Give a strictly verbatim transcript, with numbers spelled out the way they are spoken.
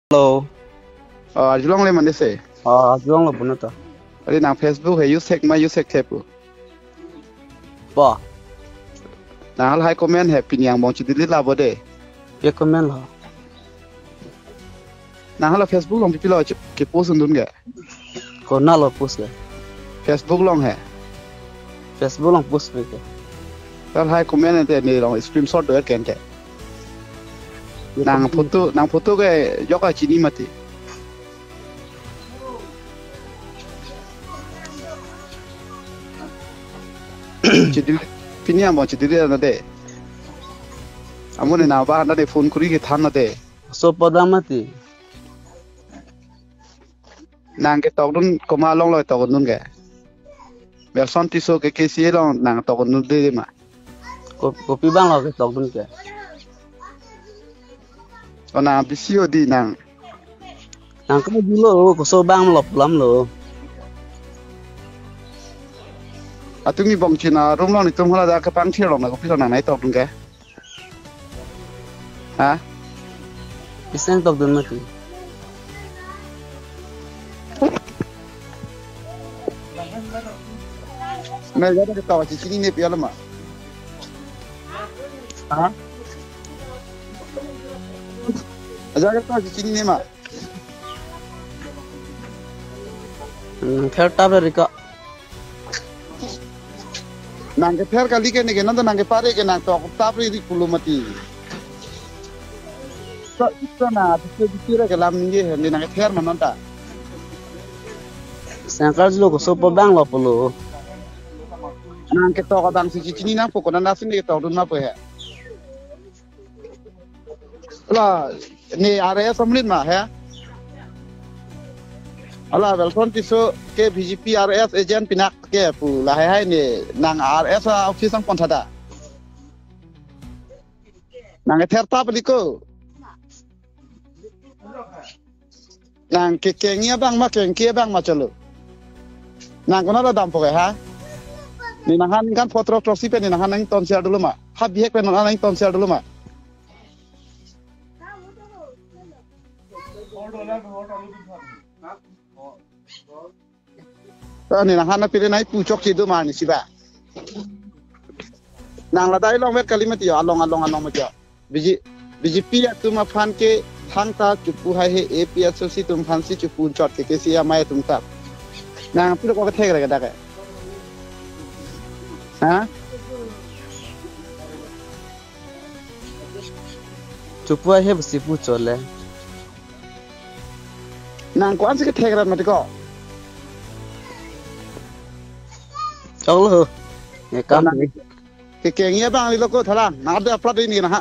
Hello. Oh, arjulong le mane se. Oh, arjulong lo puno to. Ari nang Facebook he use thek ma use thek thepu. Bo. Nang halahai comment he pini angbong chidelete la bo de. Ye comment lo. Nang hala Facebook along pipi lo ke post undun ke. Konat lo post ke. Facebook along he. Facebook along post pe ke. Halahai comment te ne along screenshot do ke te. Nang photo, nang photo ke jok kachini mati. Chidelete, pini angbong chidelete na de. Amun ne nang ba na de phone kuri kethan na de. Koso pabang mati. Nang ketokdun komat along lo tokdun ke. Welson Tisso ke K C A along nang tokdun de ma. Ko-, kopi abang lo ketokdun ke. Oh, nang bisi odi nang. Nang kamo julo, koso abang lo pulam lo. Atum ni bongchina room lo netum hala da kepangthir lo na kopi lo nang nai tokdun ke. Ha? Isi nang tokdun mati. Nang jada ketok kachini ne piala ma. Ha? Ajak ketok kachini ne ma. Hmm, pher tap re ko. Nang kether kali ke ne ke nang nang kepare ke nang tok tap ri ri pulo mati. Sa ita na bisa bisa ke lam ningje he ne nang kether ma nonta. Sangkar julo koso pabang lo pulo. Nang ketok abang si chini nangpo konat asin ne ketokdun ma po he. Hala, ne R S amrit ma he. Hala, Welson Tisso ke B J P R S agent pinak ke pu lahai hai ne nang R S a office ang pon thada. Nang kether tap liko. Nang ke kengji abang ma kengke abang ma chalo. Nang konat lo dampo ke ha. Ne nang han kan photo throksi pen ne nang han nang ton share dolo ma. Ha bihek pen nang han nang ton share dolo ma. Ta ne nang han na pire nai puchok chido ma ne si ba. Nang la dai long vet kali mati yo along along along mati yo. B J, B J P atum aphan ke thangta chopu hai he A P S C atum aphan si chopu chot ke K C A amei atum ta. Nang pilo ko kethek re ke dak ke. Ha? Chopu hai he besi pu chot le. Nang ko-an si kethek rat mati ko. Chok lo. Ye kam nang ni. Ke kengji abang lilo ko thalang. Nang ada upload ini na ha.